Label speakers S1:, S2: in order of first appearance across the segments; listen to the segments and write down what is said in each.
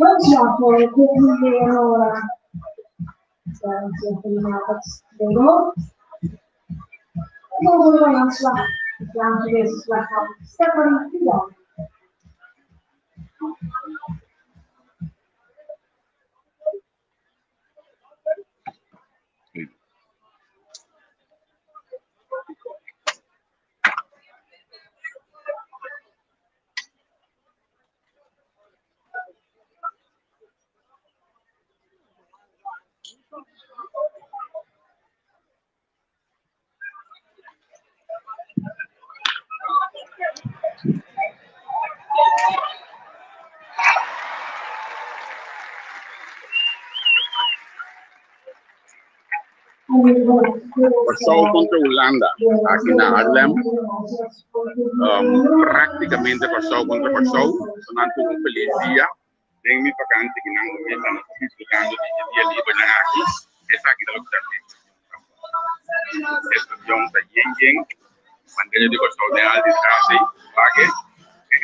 S1: Kwartslag voor Courtney Leonora. Volgende aanslag. De Vlaamse deze slag van Stephanie Vidal.
S2: Kòrsou kontra Hulanda aki na Haarlem. Práktikamente Kòrsou kontra Kòrsou. So nan tur un felis dia. Den mi vakantie ki nan mi ta disfrutando di e dia libernan aki. Esaki ta loke ta hasi. E stadion ta yen yen. Bandera di Kòrsou den al di tras ei. Wak e.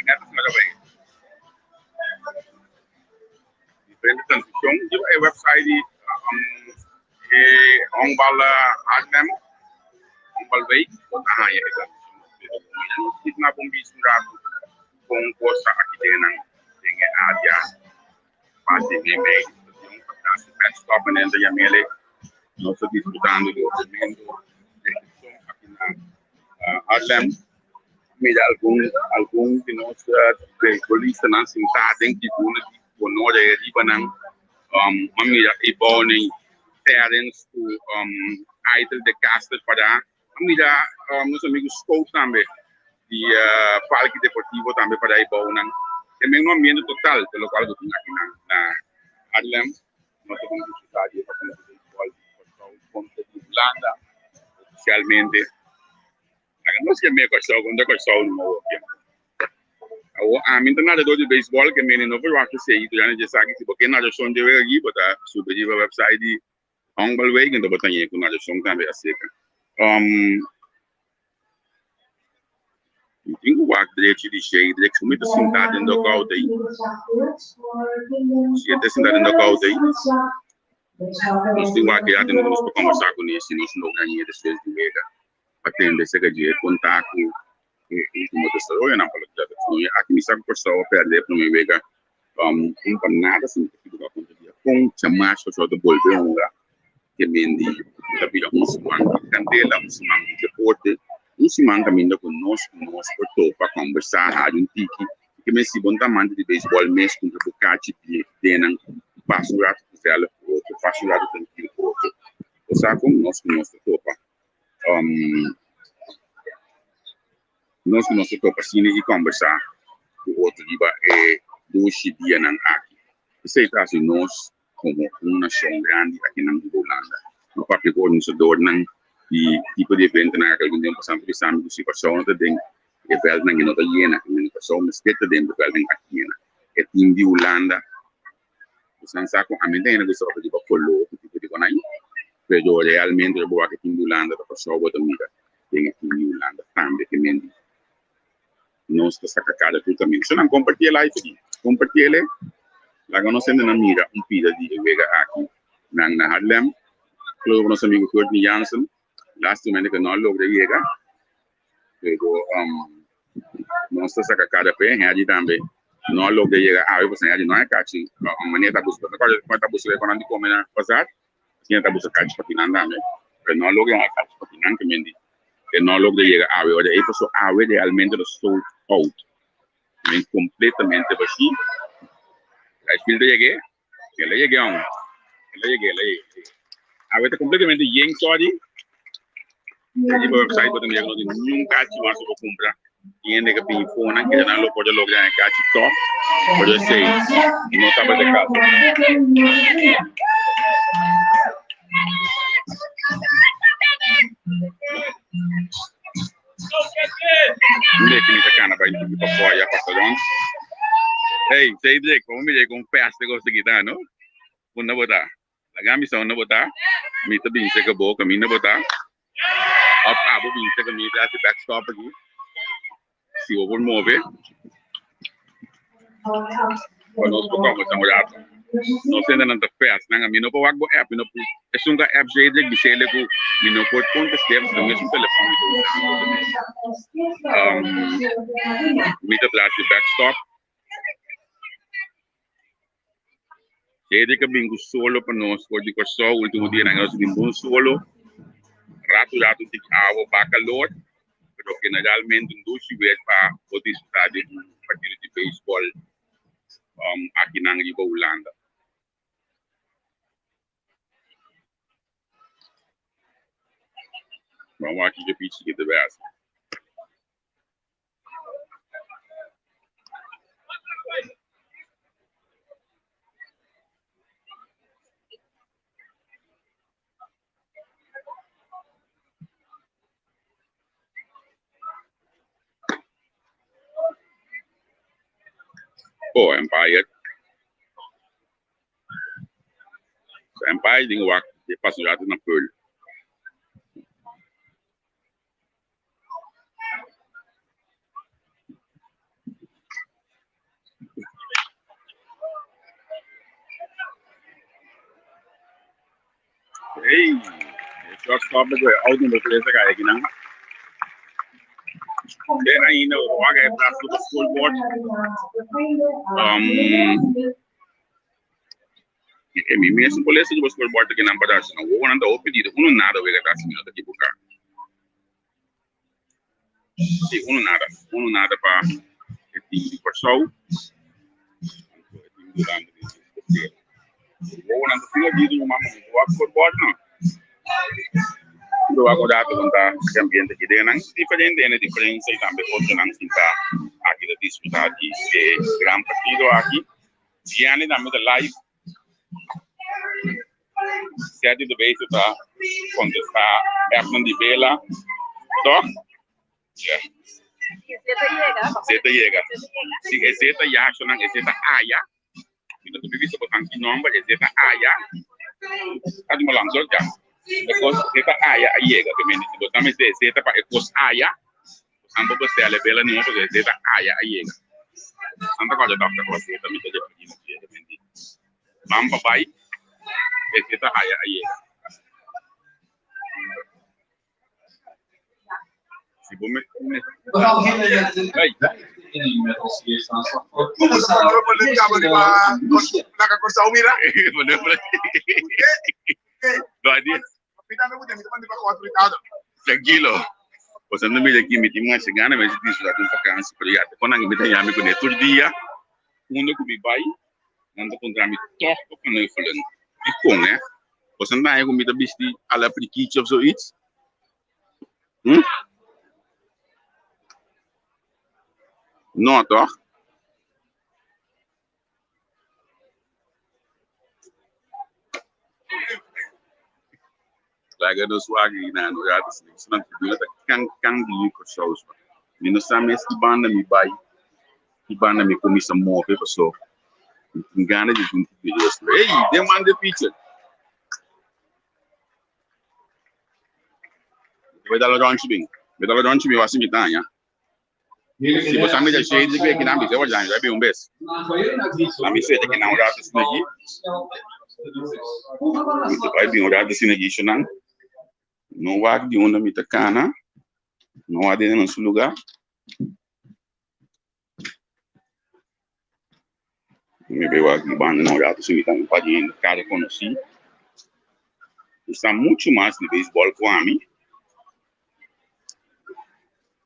S2: Net asina ta bai. Diferente transmishon riba e website di e Honkbal Haarlem, Honkbalweek, bo ta haña e transmishon kompleto. Mira nos kit na bon bista un ratu kon kos ta aki den nan den e área parti meimei di stadion patras di petstop manera ta yam'el. Nos ta disfrutando di un tremendo recepcion aki na Haarlem. Mira algun algun di nos beisbolistanan sintá den tribuna di honor ei riba nan. A mira Ebony, Terrence ku Aitel de Caster pará. A mira nos amigu Scout tambe di Parke Deportivo tambe pará ei bou nan. E men un ambiente total di lokual ku tin aki na Haarlem. Nos ta bin disfrutá di e partido di beisbòl di Kòrsou kontra di Hulanda ofisialmente. Laga nos ke me Kòrsou kontra Kòrsou no awor. Awor ami ta nadador di beisbòl ke mene no verwagt esei durante dje esaki si bo ke nadashon dje wega aki bo ta subi riba website di Honkbalweek enton bo ta haña ku nadashon tambe aserka. Mi tin ku wak drechi di Shadrick su mi ta sinta den dugout ei. Si e ta sinta den dugout ei nos tin wak ya den nos por kombersá kuné si nos logra haña despues di wega. Pa tende acerca dje conta cu e ultimo desaroyonan pa loke ta fluye. Aki mi sa cu Corsou a perde e prome wega un pa nada si mi ta ekiboca contra di Japon. Djamas Corsou ta bolbe hunga ke mendi ta bira un siman di candela, un siman di deporte, un siman caminda cu nos cu nos por topa, combersa, hari un tiki. Ke men si bo no ta amante di beisbol mes cumpra bo cachi bienan, pasa un rato gezellig cu otro, pasa un rato trankil cu otro. Bo sa con nos cu nos ta topa. Nos ku nos ta topa asina i kòmbersá ku otro riba e dushi dianan aki. Esei ta hasi nos komo un nashon grandi akinan riba Hulanda. No papia ku organisadornan di tipo di eventonan aki algun tempu pasá bisa mi ku si Kòrsou no ta den e vèldnan aki no ta yena, Kòrsou mester ta den e vèldnan aki yena. E tim di Hulanda Bosan sa ku ami ta hende ku sa riba koló ku tipo di konai, pero realmente ora bo wak e tim di Hulanda ta pasó bo ta mira den e tim di Hulanda tambe ke men di nos ta saka kada tur kaminda. So nan kompartí e live aki, kompartí el e, laga nos hendenan mira un pida di e wega aki nan na Haarlem. Kloro ku nos amigu Courtney Jansen, lastimamente ku no a logra yega, pero Nos ta saka kada pe, Henry tambe no a logra yega awe pasobra Henry no a kachi manera ta buska ta ta buska kon nan di kome na bazar asina ta buska kachi pa kinan tambe pero no a logra haña kachi pa kinan ke men di e no a logra yega awe ora ei pasobra awe realmente lo sold out men completamente bashi Rashfield ta yeg'e el a yeg'e aun el a yeg'e el a yeg'e awe ta completamente yen sorry. Riba website bo ta mira ku no tin niun kachi mas ku bo kumpra. Tin hende ku bin fonan keda nan lo por ta logra e kachi tòg, pero esei no tabata e kaso. Mira ku mi ta kana bai un tiki pafó aya pasa rònt. Hey, Cedric, bo mira kon fèst e kos aki ta, no? Unda bo ta? Laga mi sa unda bo ta, mi ta bin seka bo kaminda bo ta, of abo bin seka mi tras di backstop aki, si bo por move. Pa nos por kòmbersá un ratu. Nos hendenan ta fès. Nan a mi no por wak bo app, mi no por. Esun ka app Jedrick bis'é ku mi no por kontest'é pasobra mi esun telefòn mi ta usando. Mi ta tras di backstop. Jedrick a bin ku solo pa nos for di Kòrsou. Último dianan nos a bin bon solo. Ratu ratu tin awa ba kalor, pero generalmente un dushi weer pa por disfrutá di un partido di beisbòl akinan riba Hulanda. Ban wak kiko pichi ki ta bes. Oh, Empire. So Empire ding wak de paso rato na Pearl. Hey, shortstop de out nummer 3 ta kai akinan. Te ainda wak e tras di scoreboard. E mi mes por lesa riba scoreboard akinan pa dasi nan wowonan ta hopi pedido. Uno nada wega ta si mi no ta ekiboká. Sí, uno nada. Uno nada pa e team di Kòrsou. Anto e team di Hulanda di tercero. Wowonan ta fin pedido ruman mi no wak scoreboard no. Pero wak un rato kon ta e ambiente aki den nan diferente hende di prensa i tambe otronan sinta aki ta disfruta di e gran partido aki. Gianni tambe ta live. Seti de Bezo ta contesta appnan di Bela. Toch? Ja. Zeta yega. Si e zeta ya, shonan e zeta aya. Mi no ta bibisa botan ki nomber, e zeta aya. Adi mo lang, ja. E kos zeta aya a yega. Ke mende, si botan mester e zeta pa e kos aya, Bosan por bestel e bela numa pasobra e zeta aya a yega. Santa Claus a dokter ku a zeta mi ta referí na dje ta menti ban pa bai e zeta aya a yega. Si bo me
S3: We gaan beginnen met de
S2: Hey.
S3: vijfde inning met als eerste aanslag voor
S4: Como se
S3: Curaçao.
S4: pone
S2: Tranquilo. Boso no mira aki, mi tin masha gana mi a disfruta di un vakansi, pero ya te kon nan mi ta yami kuné tur dia. Unda ku mi bai, nan ta puntra mi tòg pa knuffelen. Dikon eh? Boso no ta haña ku mi ta bisti ala prikichi of zoiets? Hm? No, tòg? Laga nos wak i na no rato si na tribuna ta kan kan di Kòrsou. Mi no sa mes ki banda mi bai, ki banda mi kuminsá move paso mi tin gana di tin videos. Hey, den man de pitcher. Bai dal ròntji bin, bai dal ròntji bin wak si mi ta haña. Si bo sa mira shade di ki nan bisa wajan ya bi un bes. A mi sete ki nan un rato asina aki. Mi ta bai bin un rato asina aki shonan. No wak di unda mi ta kana. No wak den nan su lugar. Mi bai wak di banda nan un rato si mi ta un par di hende kare konosí. Mi sa muchu mas di beisbòl ku ami.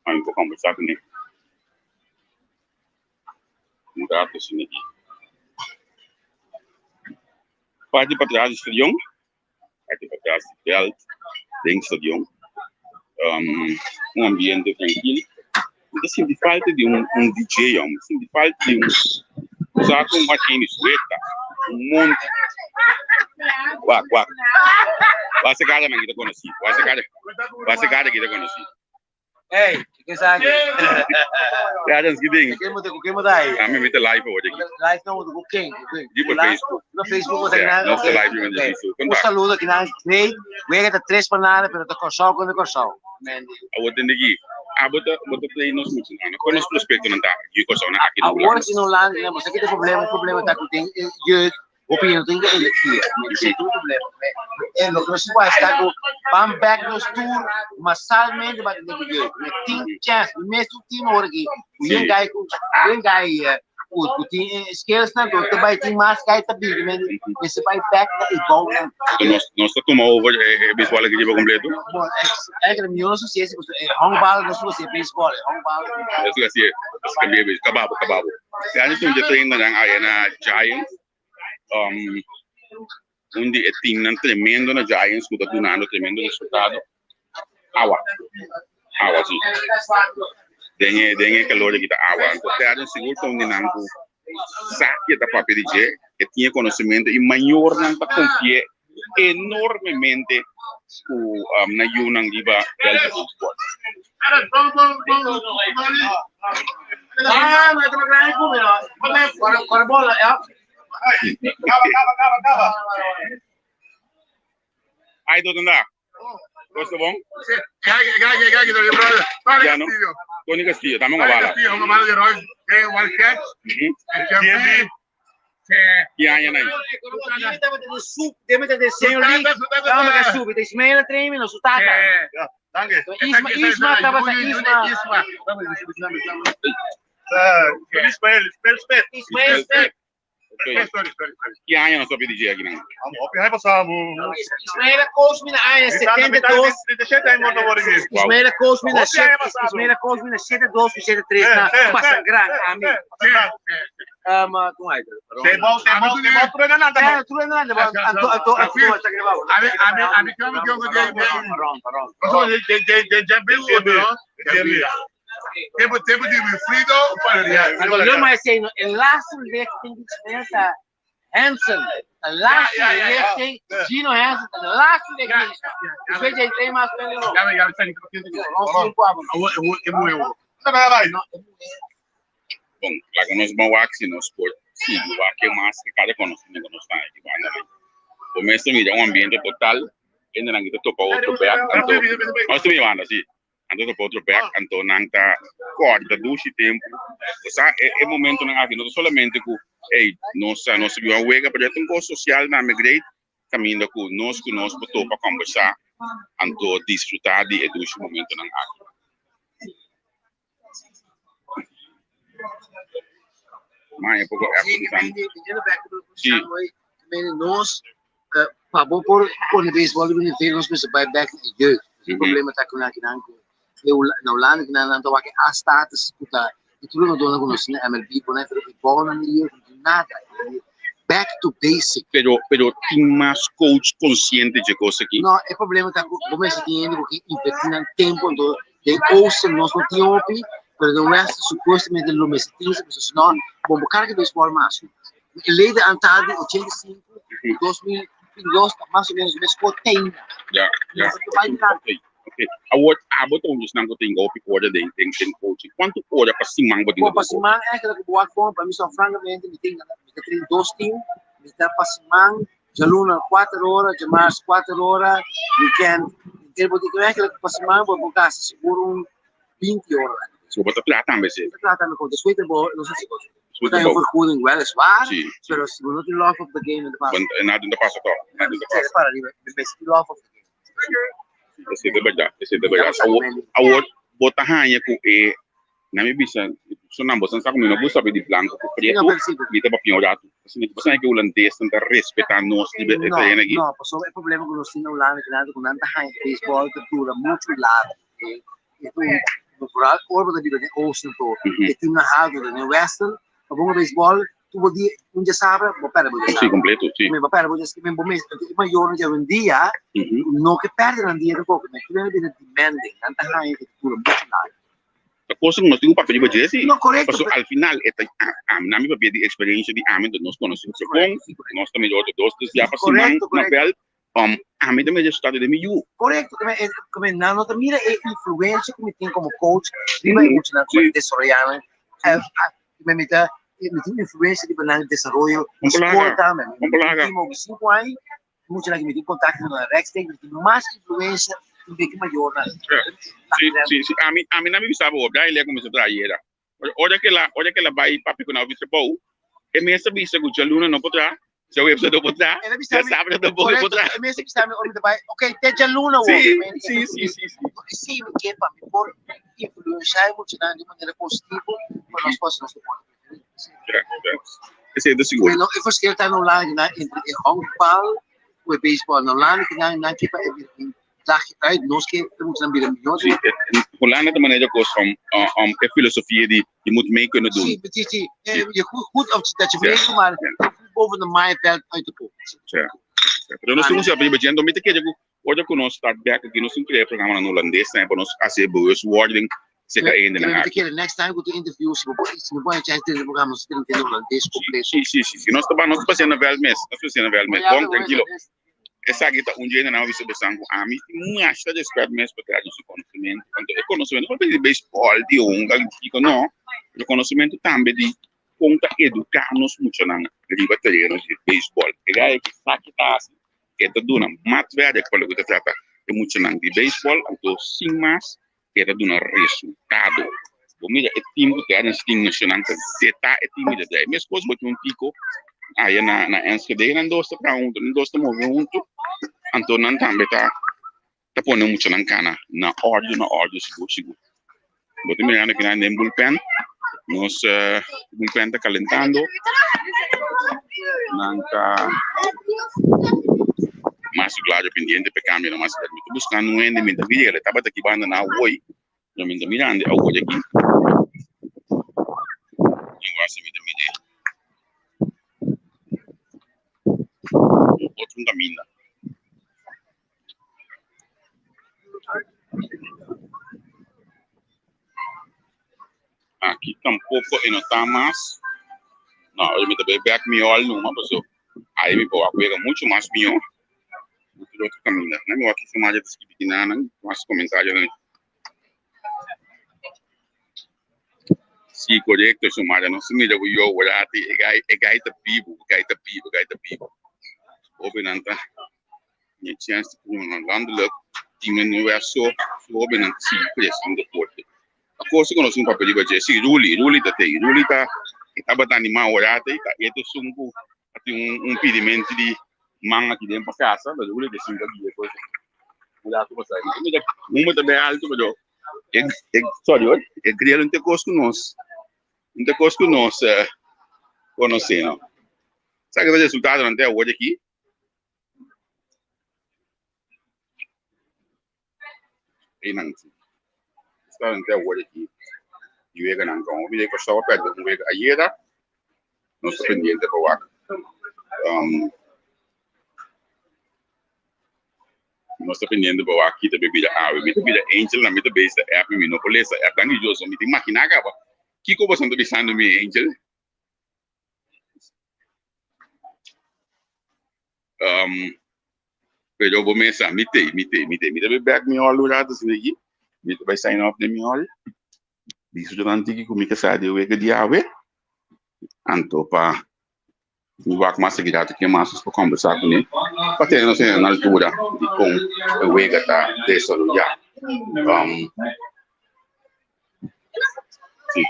S2: Ami por kombersá kuné un rato asina aki. Parti patras di stadion, parti patras di vèlt den stadion, un ambiente trankil. Mi ta sinti falta di un DJ, mi ta sinti falta di un sa ku un Martini sueta, un monti. Wak, wak. Wak se cara nan kita konosí. Wak se cara, wak se cara kita konosí.
S5: Hey, ke sa aki?
S2: Ya, dan skiding.
S5: Ke mo te, ke mo dai?
S2: A mi mite live hoor,
S5: aquí. Live no, ku ken? Ku ken?
S2: Di por Facebook.
S5: No Facebook mo na.
S2: No se live di Facebook.
S5: Un saludo ki nan great. Wega ta tres pa nada, pero ta Kòrsou kontra Kòrsou.
S2: Awor tende aki. Abo ta bo ta train nos muchanan. Kon nos prospektonan ta yu Kòrsou nan aki na
S5: Awor
S2: Hulanda?
S5: si no Hulanda, bo sa ki ta e problema, e problema ta ku den e jeugd hopi hende no tin energia. Esei ta un problema. E loke nos tin ku hasi ta ku ban bek nos tur masalmente ban tene ku jeugd. Mi tin chèns, mi mes tin team awor aki ku yen gai ku yen gai ku ku tin e skills nan ku ta bai tin mas gai ta bini men mester bai bek na e bounan.
S2: So nos nos ta tuma over e e beisbòl aki riba kompleto?
S5: Bon, eigenlijk mi no sa si ese e honkbal no sa si e beisbòl, e honkbal.
S2: Eso kasi e, eso kambia e kababo kababo. E aña tur dje train nan aya na Giants. Um, un di e teamnan tremendo na Giants ku ta dunando tremendo resultado. Awa. Awa, si. Den e, den e calor aki ta awa. Anto Terence sigur ta un di nan ku sa ke ta papia di dje, e tin e conocimento i mayornan ta confi'é enormemente ku um, nan yunan riba veld di baseball.
S5: Ah, maar het is een klein bola, ja.
S2: Ai, tot vandaag. Koos ta bon? Ya no. Tony Castillo, tambe un bala. Ki aña nan? Ki aña nos papia di dje akinan?
S5: Ismael coach mi na aña 72. Ismael coach mi na Ismael coach mi na 72 ku 73 na Pasangran ami. Um, toen hij er. Toen anto anto Anto yo maar zei, e laatste lichting die speelt ta Hansen. De laatste lichting, Gino Hansen, de laatste lichting. Dus weet je, twee maal spelen nog.
S2: Bon, laga nos ban wak si nos por sigui wak ke mas ke kada konosementu nos ta aki banda nan. Bo mester mira un ambiente total, hendenan ki ta topa otro bek, anto nos ta mira banda si. Anto ta pa otro bek, anto nan ta kòrda dushi tempu. Bo sa, e e momentonan aki no ta solamente ku, ey, nos a nos a biba un wega, pero e ta un kos sosial tambe great, kaminda ku nos ku nos por topa kòmbersá, anto disfrutá di e dushi momentonan aki. Maña poko
S5: Sí. Nos, pa bo por pone baseball riba nivel nos mester bai bek na e jeugd. E problema ta ku nan kinan ku na Hulanda kinan nan ta wak e A status ku ta e tur hungadónan ku nos tin na MLB pone pero e bòlnan di jeugd no tin nada. Back to basic.
S2: Pero pero tin mas coach konsiente dje kos aki?
S5: No, e problema ta ku bo mester tin hende ku ke invertí nan tempu anto Den oosten nos no tin hopi, pero den westen supuestamente lo mester tin, pasobra si no, bo no por carga beisbol mas. E ley di antal di 85, 2022 ta mas o menos mescos te ainda.
S2: Ja, ja.
S5: Nos ta bai dilanti.
S2: Ok, ok. Awor, abo ta un di esnan cu tin hopi ora den, den, den coaching. Cuantu ora pa siman bo tin
S5: Bo pa siman eigenlijk bo wak bon, pa mi so francamente mi tin, mi ta train dos team, mi ta pa siman Djaluna kuater ora, djamars kuater ora, weekend henter bo tin eigenlijk pa siman bo por gasta sigur un binti ora.
S2: So bo ta traha tambe si?
S5: Bo ta traha tambe kon despues bo no sa si bo ta haña un vergoeding weliswaar, pero si bo no tin love of the game no ta pasa.
S2: Nada no ta pasa tòg, nada no ta pasa.
S5: Para riba, bo mester tin love of the game.
S2: Esei ta bèrdat, esei ta bèrdat. Awor bo ta haña ku e Na mi bisa, so nan boso sa ku mi no gusta papia di blanku ku pretu, mi ta papia un ratu. Pasobra mi ta ke hulandesnan ta respetá nos riba e tereno aki.
S5: No, no, pasobra e problema ku nos tin na Hulanda ki ku nan ta haña beisbòl ta dura muchu largu. E ta un, vooral ora bo ta biba den oosten to, e timnan haltu ta den westen, pa bo hunga beisbòl tur bo dia, un dia sabra, bo pèrdè bo dia sabra.
S2: Si, kompleto, si.
S5: Bo pèrdè bo dia, bo mes, e mayornan dje awendia no ke pèrdè nan dia tampoco, tur hende bira demanding, nan ta haña ku ta dura muchu largu.
S2: Ta cosa ku nos tin ku papia riba dje si.
S5: No, korekto.
S2: Pasobra al final e ta ami nan mi papia di eksperensia di ami, nos konosé otro bon, nos ta mira otro dos tres dia pa siman na vèlt, ami ta mira resultado den mi yu.
S5: Korekto, kome nan no ta mira e influensia ku mi tin komo coach riba e muchanan ku mi ta desaroyá nan. Kome mi ta mi tin influensia riba nan desaroyo na skol tambe. Mi tin sinku aña, muchanan ku mi tin kontakto ku nan rechtstreeks, mi tin mas influensia. Un beki mayornan.
S2: Si, si, si. Ami, ami na mi bisa bo, dai le kuminsá traha ayera. Ora ke la, ora ke la bai papia ku nan ofis trabou, e mes a bisa ku djaluna no por traha, djaweps no por traha, djasabra tampoco no por traha.
S5: E mes a bisa mi ora mi ta bai, ok, te djaluna wou.
S2: Si, si, si, si, si.
S5: Esei mi ke pa mi por influensha e muchanan di un manera positivo pa nos por hasi nos deporte preferí.
S2: Ja, ja. Esei ta sigur.
S5: Pero e verschil ta na Hulanda kinan entre e honkbal ku e beisbòl. Na Hulanda kinan nan ke pa e bira traje uit, nos ke e muchanan bira mihó.
S2: Si, Hulanda ta maneja kos van e filosofia di je moet mee kunnen doen.
S5: Si, si, si. Je goed of dat je meedoet, maar boven de maaiveld uit te komen.
S2: Ja. Pero nos tin un siempre, mi ta kere ku Ora ku nos start bek aki nos tin krea programa na Holandes tambe pa nos hasi e bewustwording serka e hendenan
S5: aki.
S2: Kere
S5: next time ku tin interview si bo por si bo pone chance den programa nos tin den Holandes kompleto.
S2: Si si si si nos ta nos ta pasia na veld mes nos ta pasia na veld mes bon trankilo esaki ta un dje hendenan a bisa bosan ku ami tin masha respet mes pa traha den su konosementu anto e konosementu no solamente di beisbòl di honga di kiko no pero konosementu tambe di kon ta eduká nos muchanan riba tereno di beisbòl. E gaya ki sa ki ta hasi, e ta duna matwerk pa loke ta trata e muchanan di beisbòl, anto sin mas e ta duna resultado. Bo mira e tim ku ta den team nashonal ta zeta e tim di drai. Meskos bo tin un tiko aya na na Enschede, nan dos ta traha huntu, nan dos ta move huntu, anto nan tambe ta ta pone muchanan kana na òrdu na òrdu sigur sigur. Bo ta mirando kinan den bullpen, nos bullpen ta kalentando, nan ta mas claro pendiente pa e kambio nan mas mi ta buskando un hende mi ta mira e tabata aki banda na awor pero mi ta mirando awor aki mi ta mira otro kaminda. Aki tampoco e no ta mas. No, ahora mi ta bay back mi hall numa paso ahí mi por wak wega mucho mas miho. Otro otro caminda. Na mi wak ki forma ta skibi kinanan mas comentario nan. Si corecto Xiomara nos ta mira cu yo wrati e guy e guy ta bibu e guy ta bibu e guy ta bibu. Hobennan ta Ñe chèns di pone nan landelijk tin men no wèr so su hóbennan ta sigui krese den deporte. A kosa ku nos tin papia riba dje, si Ruli, Ruli ta tei, Ruli ta e tabata animá ora tei, ta e ta esun ku a tin un un pidimentu di man aki den pa kasa, pero Ruli ta esun ku a guia e kos un ratu pasá. Mi ta mira ta bai alto pero e e sorry hoor, e griel no ta e kos ku nos, no ta e kos ku nos konosé no. Sa ke ta resultadonan te awor aki? Einan si. Esta nan te awor aki di weganan con. Hopi di Kòrsou a pèrdè un wega ayera. Nos ta pendiente pa wak. Um, nos ta pendiente pa wak kita bebida awe. Mi ta bira Angel na mi ta besta app mi no por lesa app. Danki Dios, mi ta imaginá kaba. Kiko boso ta bisando mi Angel? Um, pero bo mesa, mi te, mi te, mi te, mi te back mi hall un rato asina aquí. Mi te bai sign off den mi hall. Biso yo nan tiki ku mi kasá di wega di awe. Anto pa mi wak mas aki rato ke mas pa conversar kuné. Pa tene nos na altura di kon e wega ta desaroyá. Um, si.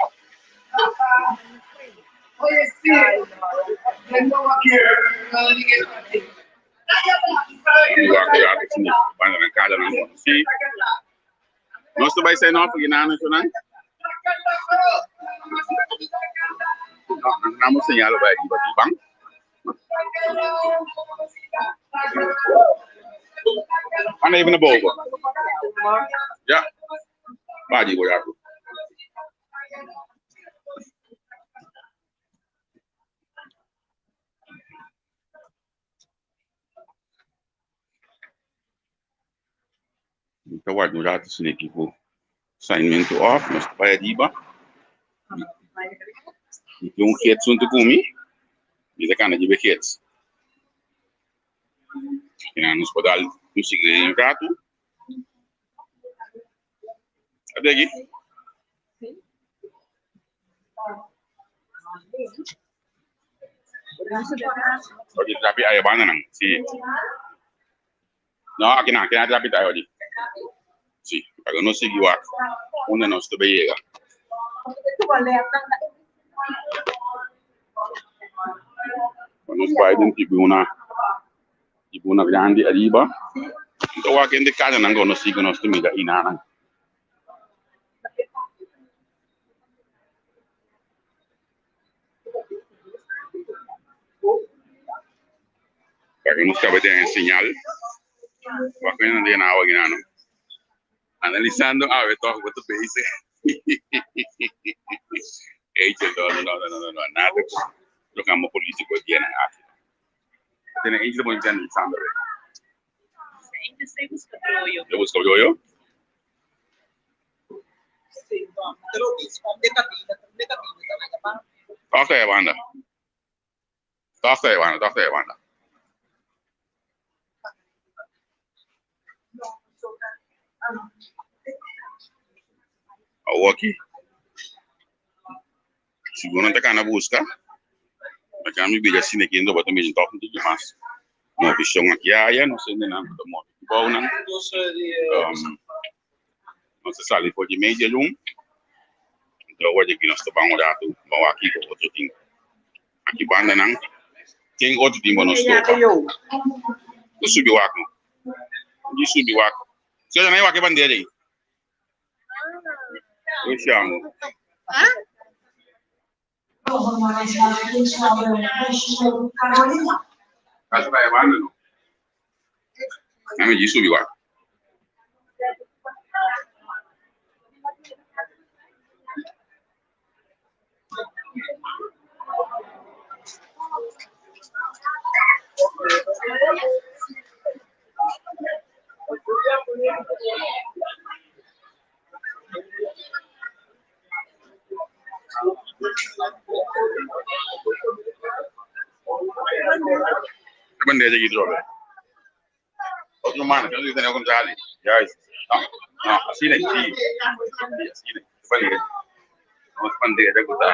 S2: Mi wak un rato asina banda nan kada nan konosí. Nos ta bai sign off aki nan nan. Nan mo señalo bai riba di ban. Manda even naar boven. Ja. Waar die wordt daar. Ta warda un rato asina aki ku sainmentu off, nos ta bai ariba. Mi tin un gids huntu ku mi, mi ta kana riba e gids. Kina nos por dal un sigui un ratu. Ate aki. Oye, trapi aya banda nan, si. No, aki nan, aki nan trapi ta odi. Si, laga nos sigui wak unda nos ta bay yega. Pa nos bay den tribuna, tribuna grandi ariba. Nos ta wak hende kadanan ku nos sigui nos ta mira inanan. Para nos kaba den señal. Wak nan den awa ginano. Analisando awe toch bo ta bezig. Angel, no, no, no, no, no, no, nada ku programa político e dianan aki. Tene Angel bo analisando awe.
S4: Angel busca broyo.
S2: E busca broyo? Toch ta e banda. Toch ta e banda, toch ta e banda. Awor aki, si bo no ta kana buska, ta kami bira asina aki, bo ta mira toch un tiki mas movishon aki aya, nos hendenan ku ta move aki bou nan. Nos ta sali for di media room, anto awor di aki nos ta ban un ratu ban wak kiko otro tin aki bandanan, ken otro tin bo nos topa. No subi wak no, di subi wak. Señora, nan e wak e bandera ei. Hoe siamo? Kasa ta e banda no. Nami di subi wak. E bandeja aki trobe. Otro mano, yo no tengo contrali. Juist. No, no, asina, sí. Sí, asina. E bandeja. Nos bandeja ku ta.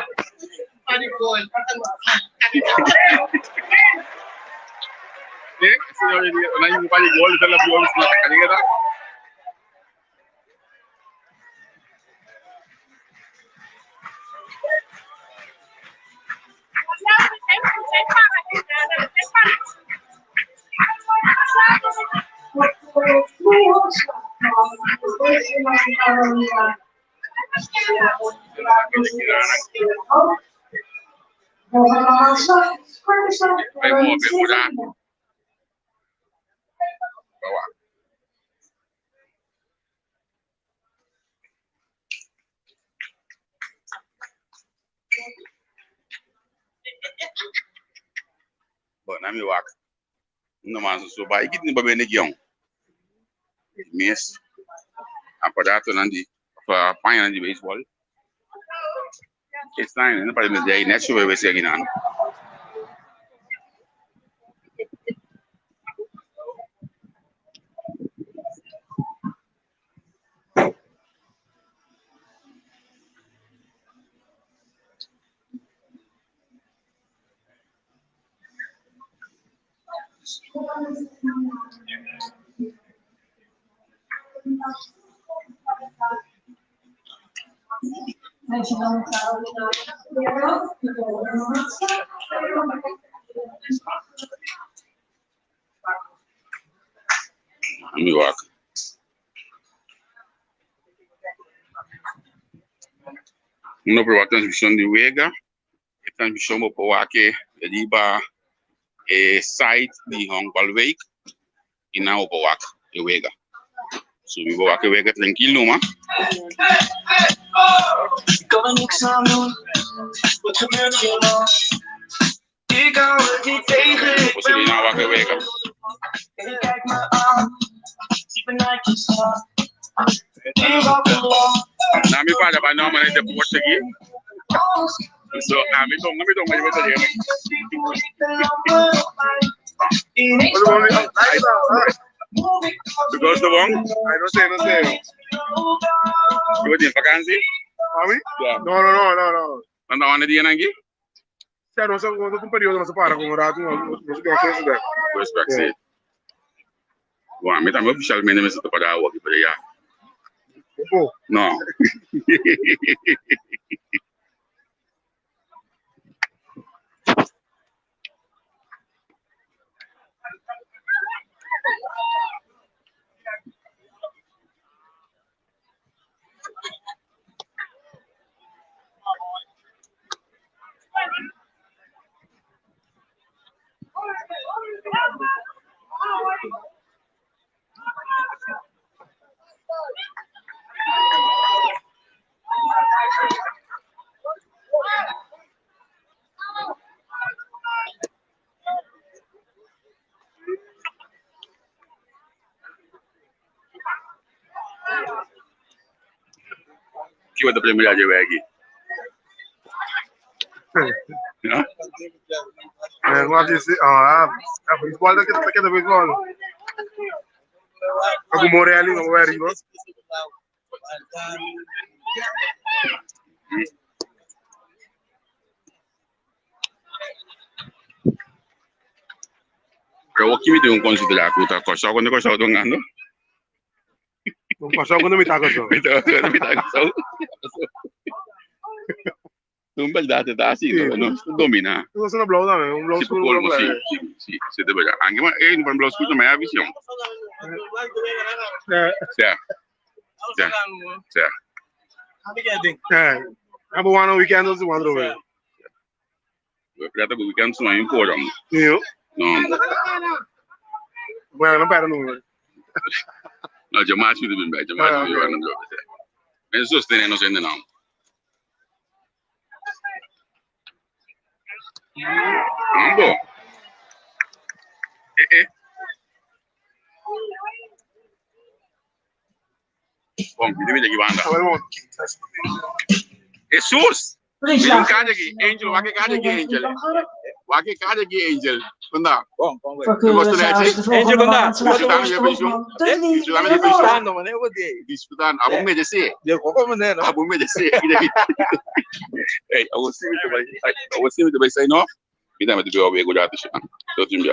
S2: Eh, señor, na yung pa gol sa labion sa kanila. Ay, move, ura. Bawa. Bon, na mi wak. No mas so bai kit ni ba bende guion. Mes aparatonan di pañanan di baseball. Extraño, no parece de ahí net zo we zeggen aan. Mi wak. Uno proba transmisión di wega. E transmisión bo por wak riba e site di Honkbalweek y nan bo por wak e wega. Subi bo wak e wega tranquil numa.
S6: Ik kan er niks aan doen, het gebeurt gewoon. Ik hou het niet tegen, ik
S2: Bo subi
S6: ben
S2: nan wak e wega.
S6: En je kijkt me aan, ziet me nightjes gaan. Het is al te lang.
S2: Na mi para ba no man deporte aki.
S6: Alles
S2: So ami donga mi donga yo ta yega.
S6: Ineens
S2: Because the one,
S7: Ay, no sé, no sé.
S2: you in vakantie?
S7: ¿A mí?
S2: Ja.
S7: No, no, no, no, no.
S2: Dan dan dia nangi?
S7: O sea, no sé, no un periodo, no se para con un rato, no, no, no sé qué va a hacer.
S2: Respect sí. Bon, ami tambe ofishalmente mester ta para awa aki, pero ya. No. Ki bo ta premira dje wegi? No?
S7: Eh, wat is het? Ah, ah, baseball, dat is dat baseball. Aku Morelli, no very no.
S2: Pero aki mi tin un konsiderá ku ta Kòrsou kontra Kòrsou ta hungando.
S7: Kòrsou kontra mitá Kòrsou.
S2: Mitá kontra mitá Kòrsou. Un bèrdat e ta asi, no? Nos ta dominá.
S7: Nos ta blou tambe, un blou
S2: Sí,
S7: skur, un
S2: colmo,
S7: blou
S2: sí,
S7: klare.
S2: sí, sí, sí, de verdad. Anke ma, eh, no pa blou skur, ma e visión.
S7: Eh,
S2: Sea, sea, sea.
S7: eh. Abo wano weekend os wandro we.
S2: We preta ku weekend suma in forum.
S7: Nio.
S2: No,
S7: Bueno, no pera número.
S2: no, je maas mi bin bij, je maas mi bin bij. Men sostener nos hende nou. Ambo. Eh, eh. Bom, mi dime de banda.
S7: A ver, vamos.
S2: Jesus!
S1: Drie
S2: Mira un
S1: slagen.
S2: kade aqui, Angel, wak kade aqui, Angel. Wak kade aqui, Angel. Anda.
S3: Bom, bom,
S1: Voor
S2: Hoe was het
S1: Curaçao is de
S3: Angel,
S1: volgende
S3: vandaag.
S1: man aan het slag.
S2: Hoe was het?
S1: Hoofdman Dudley
S2: Hoe
S1: de Noora.
S2: Disputando. Abo merece. Abo merece. Hey, I will see you today. I will see you today. Say no. Mi dame te veo bien, cuidado. Tot ziens.